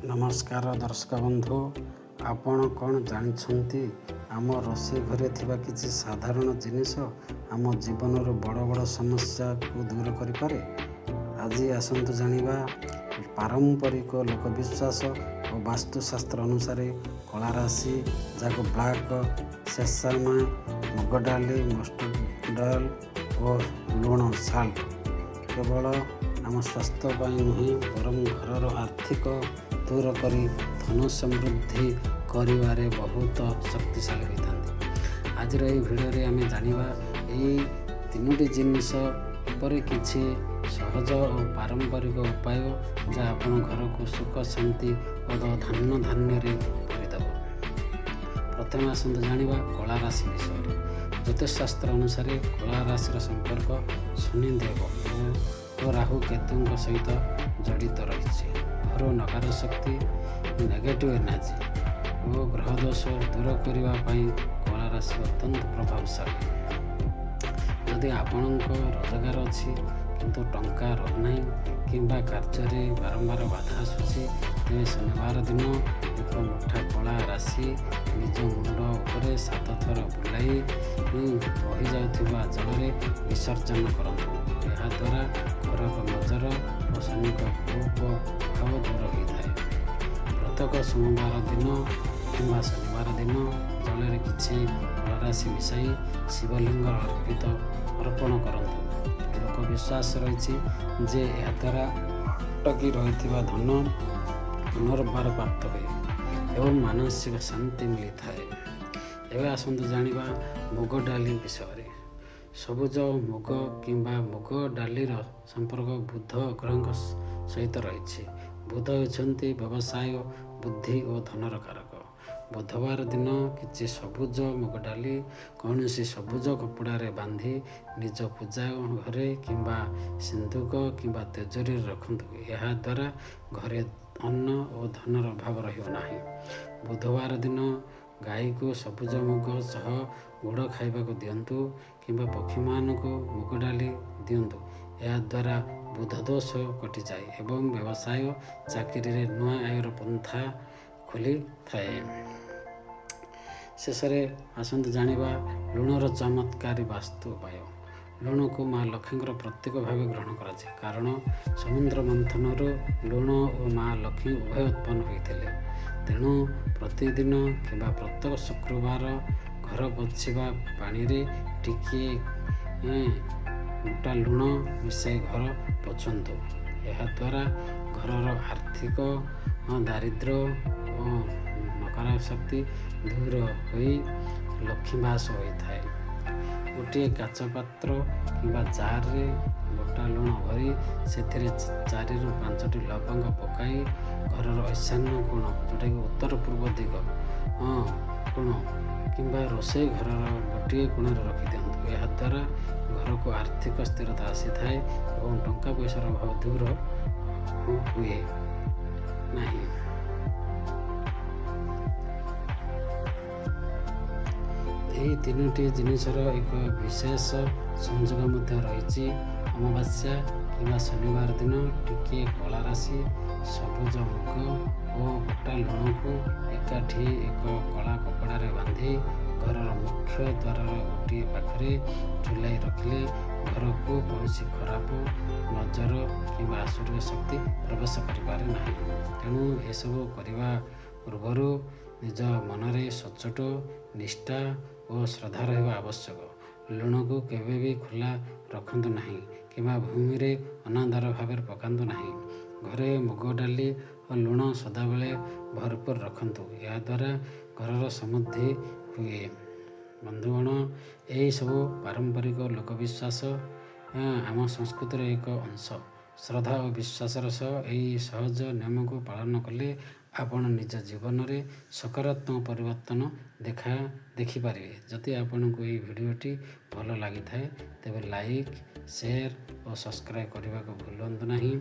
ନମସ୍କାର ଦର୍ଶକ ବନ୍ଧୁ, ଆପଣ କ'ଣ ଜାଣିଛନ୍ତି, ଆମ ରୋଷେଇ ଘରେ ଥିବା କିଛି ସାଧାରଣ ଜିନିଷ ଆମ ଜୀବନର ବଡ଼ ବଡ଼ ସମସ୍ୟାକୁ ଦୂର କରିପାରେ? ଆଜି ଆସନ୍ତୁ ଜାଣିବା, ପାରମ୍ପରିକ ଲୋକବିଶ୍ୱାସ ଓ ବାସ୍ତୁଶାସ୍ତ୍ର ଅନୁସାରେ କଳା ରାଶି, ଯାହାକୁ ବ୍ଲାକ୍ ସେସାମେ, ମୁଗ ଡାଲି, ମଷ୍ଟର୍ଡ ଅଏଲ୍ ଓ ଲୁଣ, ସାଲ୍ଟ, କେବଳ ଆମ ସ୍ୱାସ୍ଥ୍ୟ ପାଇଁ ନୁହେଁ, ବରଂ ଘରର ଆର୍ଥିକ ଦୂର କରି ଧନ ସମୃଦ୍ଧି କରିବାରେ ବହୁତ ଶକ୍ତିଶାଳୀ ହୋଇଥାନ୍ତି। ଆଜିର ଏହି ଭିଡ଼ିଓରେ ଆମେ ଜାଣିବା, ଏହି ତିନୋଟି ଜିନିଷ ଏପରି କିଛି ସହଜ ଓ ପାରମ୍ପରିକ ଉପାୟ, ଯାହା ଆପଣ ଘରକୁ ସୁଖ, ଶାନ୍ତି ଓ ଧନ ଧାନ୍ୟରେ ଭରିଦେବ। ପ୍ରଥମେ ଆସନ୍ତୁ ଜାଣିବା କଳା ରାଶି ବିଷୟରେ। ଜ୍ୟୋତିଷଶାସ୍ତ୍ର ଅନୁସାରେ କଳା ରାଶିର ସମ୍ପର୍କ ଶନିଦେବ ଓ ରାହୁ କେତୁଙ୍କ ସହିତ ଜଡ଼ିତ ରହିଛି। ଘରୁ ନକାର ଶକ୍ତି, ନେଗେଟିଭ୍ ଏନର୍ଜି ଓ ଗ୍ରହ ଦୋଷ ଦୂର କରିବା ପାଇଁ କଳା ରାଶି ଅତ୍ୟନ୍ତ ପ୍ରଭାବଶାଳୀ। ଯଦି ଆପଣଙ୍କ ରୋଜଗାର ଅଛି କିନ୍ତୁ ଟଙ୍କା ରହୁନାହିଁ କିମ୍ବା କାର୍ଯ୍ୟରେ ବାରମ୍ବାର ବାଧା ଆସୁଛି, ତେବେ ଶନିବାର ଦିନ ଏକ ମୁଠା କଳା ରାଶି ନିଜ ମୁଣ୍ଡ ଉପରେ ସାତ ଥର ବୁଲାଇ ବହିଯାଉଥିବା ଜଳରେ ବିସର୍ଜନ କରନ୍ତୁ। ଏହାଦ୍ୱାରା ଖରାପ ନଜର ଓ ଶନିଙ୍କ କୁପ୍ରଭାବ ଦୂର ହୋଇଥାଏ। ପ୍ରତ୍ୟେକ ସୋମବାର ଦିନ କିମ୍ବା ଶନିବାର ଦିନ ଜଳରେ କିଛି କଳାରାଶି ମିଶାଇ ଶିବଲିଙ୍ଗର ଅର୍ପଣ କରନ୍ତୁ। ଲୋକ ବିଶ୍ୱାସ ରହିଛି ଯେ ଏହାଦ୍ୱାରା ଅଟକି ରହିଥିବା ଧନ ପୁନର୍ବାର ପ୍ରାପ୍ତ ହୁଏ ଏବଂ ମାନସିକ ଶାନ୍ତି ମିଳିଥାଏ। ଏବେ ଆସନ୍ତୁ ଜାଣିବା ମୁଗ ଡାଲି ବିଷୟରେ। ସବୁଜ ମୁଗ କିମ୍ବା ମୁଗ ଡାଲିର ସମ୍ପର୍କ ବୁଧ ଗ୍ରହଙ୍କ ସହିତ ରହିଛି। ବୁଧ ହେଉଛନ୍ତି ବ୍ୟବସାୟ, ବୁଦ୍ଧି ଓ ଧନର କାରକ। ବୁଧବାର ଦିନ କିଛି ସବୁଜ ମୁଗ ଡାଲି କୌଣସି ସବୁଜ କପଡ଼ାରେ ବାନ୍ଧି ନିଜ ପୂଜା ଘରେ କିମ୍ବା ସିନ୍ଧୁକ କିମ୍ବା ତେଜୋରିରେ ରଖନ୍ତୁ। ଏହାଦ୍ୱାରା ଘରେ ଅନ୍ନ ଓ ଧନର ଅଭାବ ରହିବ ନାହିଁ। ବୁଧବାର ଦିନ ଗାଈକୁ ସବୁଜ ମୁଗ ସହ ଗୁଡ଼ ଖାଇବାକୁ ଦିଅନ୍ତୁ କିମ୍ବା ପକ୍ଷୀମାନଙ୍କୁ ମୁଗ ଡାଲି ଦିଅନ୍ତୁ। ଏହାଦ୍ୱାରା ବୁଧ ଦୋଷ କଟିଯାଏ ଏବଂ ବ୍ୟବସାୟ, ଚାକିରିରେ ନୂଆ ଆୟର ପନ୍ଥା ଖୋଲିଥାଏ। ଶେଷରେ ଆସନ୍ତୁ ଜାଣିବା ଲୁଣର ଚମତ୍କାରୀ ବାସ୍ତୁ ଉପାୟ। ଲୁଣକୁ ମା ଲକ୍ଷ୍ମୀଙ୍କର ପ୍ରତୀକ ଭାବେ ଗ୍ରହଣ କରାଯାଏ, କାରଣ ସମୁଦ୍ର ମନ୍ଥନରୁ ଲୁଣ ଓ ମା ଲକ୍ଷ୍ମୀ ଉଭୟ ଉତ୍ପନ୍ନ ହୋଇଥିଲେ। ତେଣୁ ପ୍ରତିଦିନ କିମ୍ବା ପ୍ରତ୍ୟେକ ଶୁକ୍ରବାର ଘର ପୋଛିବା ପାଣିରେ ଟିକିଏ ଗୋଟା ଲୁଣ ମିଶାଇ ଘର ପୋଛନ୍ତୁ। ଏହାଦ୍ୱାରା ଘରର ଆର୍ଥିକ ଦାରିଦ୍ର୍ୟ ଓ ନକାରାତ୍ମକ ଶକ୍ତି ଦୂର ହୋଇ ଲକ୍ଷ୍ମୀବାସ ହୋଇଥାଏ। ଗୋଟିଏ କାଚ ପାତ୍ର କିମ୍ବା ଜାରରେ ଗୋଟା ଲୁଣ ଭରି ସେଥିରେ ଚାରିରୁ ପାଞ୍ଚଟି ଲବଙ୍ଗ ପକାଇ ଘରର ଐଶାନ୍ୟ କୋଣ, ଯେଉଁଟାକି ଉତ୍ତର ପୂର୍ବ ଦିଗ କୋଣ କିମ୍ବା ରୋଷେଇ ଘରର ଗୋଟିଏ କୋଣରେ ରଖିଦିଅନ୍ତୁ। ଏହାଦ୍ୱାରା ଘରକୁ ଆର୍ଥିକ ସ୍ଥିରତା ଆସିଥାଏ ଏବଂ ଟଙ୍କା ପଇସାର ଅଭାବ ଦୂର ହୁଏ ନାହିଁ। ଏହି ତିନୋଟି ଜିନିଷର ଏକ ବିଶେଷ ସଂଯୋଗ ମଧ୍ୟ ରହିଛି। ଅମାବାସ୍ୟା କିମ୍ବା ଶନିବାର ଦିନ ଟିକିଏ କଳା ରାଶି, ସବୁଜ ମୁଗ ଓ ଗୋଟା ଲୁଣକୁ ଏକାଠି ଏକ କଳା କପଡ଼ାରେ ବାନ୍ଧି ଘରର ମୁଖ୍ୟ ଦ୍ୱାରର ଗୋଟିଏ ପାଖରେ ଝୁଲାଇ ରଖିଲେ ଘରକୁ କୌଣସି ଖରାପ ନଜର କିମ୍ବା ଆସୁରିକ ଶକ୍ତି ପ୍ରବେଶ କରିପାରେ ନାହିଁ। ତେଣୁ ଏସବୁ କରିବା ପୂର୍ବରୁ ନିଜ ମନରେ ସଚ୍ଚୋଟ, ନିଷ୍ଠା ଓ ଶ୍ରଦ୍ଧା ରହିବା ଆବଶ୍ୟକ। ଲୁଣକୁ କେବେ ବି ଖୋଲା ରଖନ୍ତୁ ନାହିଁ କିମ୍ବା ଭୂମିରେ ଅନାଦର ଭାବରେ ପକାନ୍ତୁ ନାହିଁ। ଘରେ ମୁଗ ଡାଲି ଓ ଲୁଣ ସଦାବେଳେ ଭରପୁର ରଖନ୍ତୁ। ଏହାଦ୍ୱାରା ଘରର ସମୃଦ୍ଧି ହୁଏ। ବନ୍ଧୁଗଣ, ଏହିସବୁ ପାରମ୍ପରିକ ଲୋକବିଶ୍ୱାସ ଆମ ସଂସ୍କୃତିର ଏକ ଅଂଶ। ଶ୍ରଦ୍ଧା ଓ ବିଶ୍ୱାସର ସହ ଏହି ସହଜ ନିୟମକୁ ପାଳନ କଲେ ଆପଣ ନିଜ ଜୀବନରେ ସକାରାତ୍ମକ ପରିବର୍ତ୍ତନ ଦେଖିପାରିବେ। ଯଦି ଆପଣଙ୍କୁ ଏହି ଭିଡ଼ିଓଟି ଭଲ ଲାଗିଥାଏ, ତେବେ ଲାଇକ୍, ସେୟାର ଓ ସବସ୍କ୍ରାଇବ୍ କରିବାକୁ ଭୁଲନ୍ତୁ ନାହିଁ।